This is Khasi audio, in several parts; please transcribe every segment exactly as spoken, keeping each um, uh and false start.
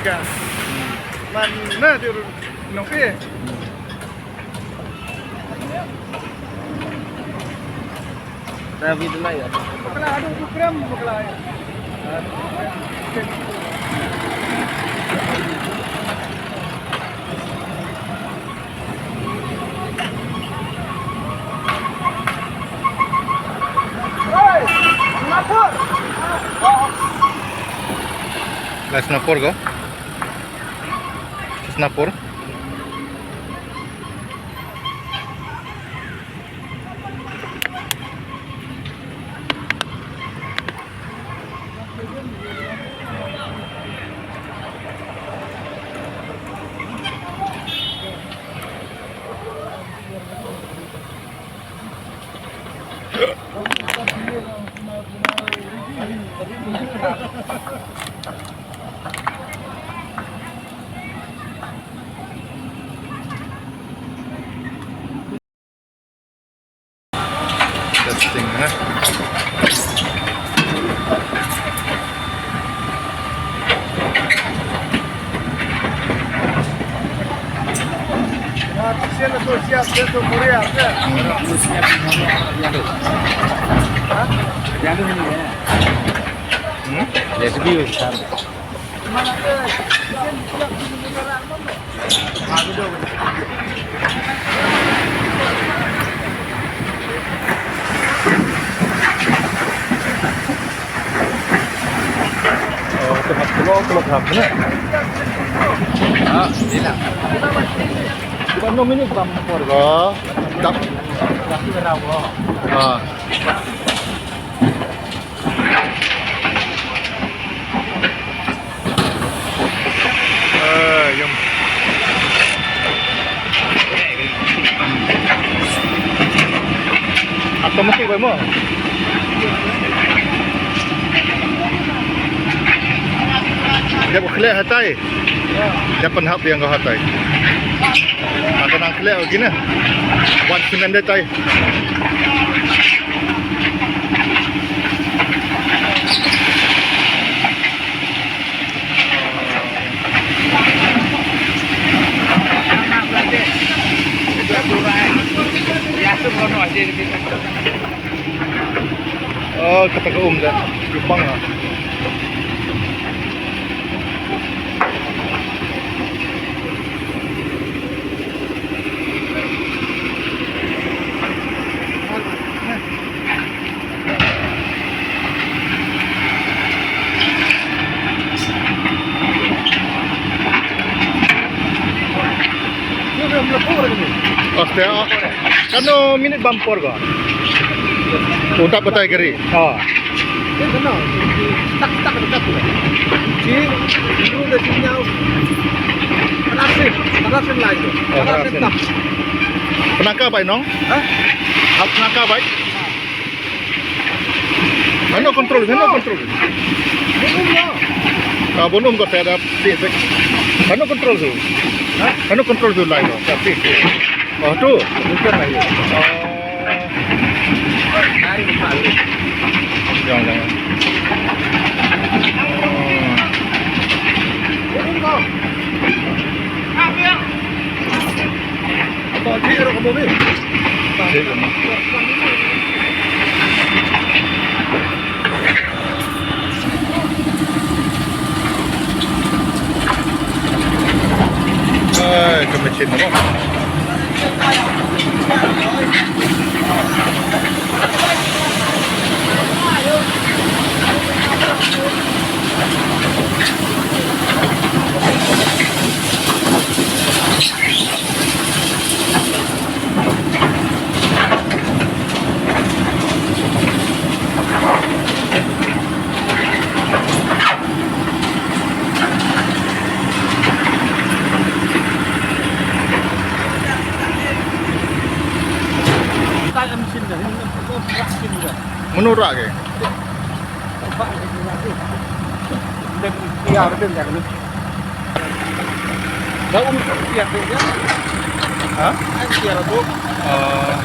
Ka. Man na di ru nong pie. David na ya. Bakla, aduh, bukrem, bakla. Hey, lapor. Last number go. Snapper. Testing, ha. Hmm? Oh, tu hap tu, tu hap tu. Ah, di lang. Di ba no minit bam por go. Dap. Ah. Eh, yum. Automatic bai mo. Dep khleh hatai. Dep pynhap ïa nga hatai. Mata nang khleh kine. Wan simen dei tai. Oh, kata ka um da. Jupang ah. Aste, ah, kano minit bam por ba? Udah batai gari. Ah. Ini kena. Tak, tak, tak, tak. Si, dulu dah sini nyau. Kena sim, kena sim lagi. Oh, kena sim. Penaka bai nong? Hah? Hal penaka bai? Hano control, hano control. Bun um ko. Ah, bun um ko, saya dah sip, sip. Hano control tu. Hah? Hano control tu lai ko. Tapi. Oh, tu. Bukan lagi. Oh. Hari empat. Jangan, jangan. Oh. Bun um ko. Apa ya? Eh, ka machine mo. Mano rah ke? Ha? Oh.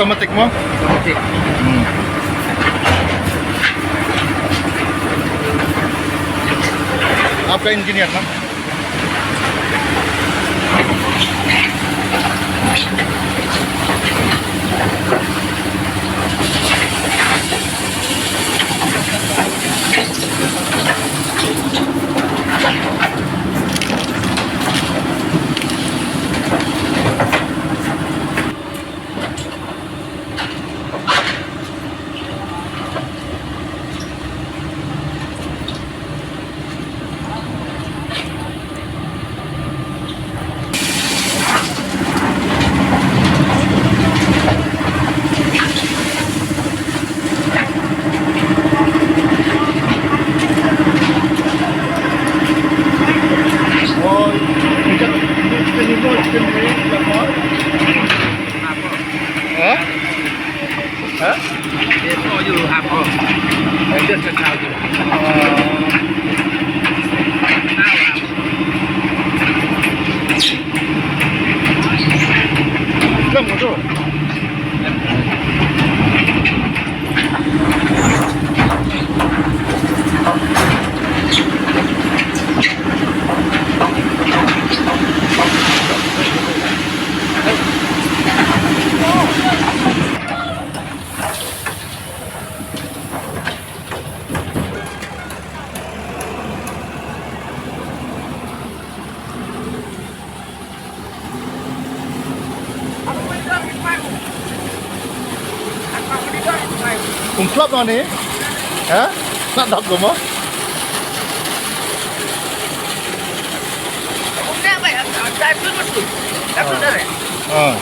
Automatic mo? Automatic. Hmm. आपका इंजीनियर ना? Hah? Hah? Kum klop no ni? Ha? Nak dok ko mo? Ah.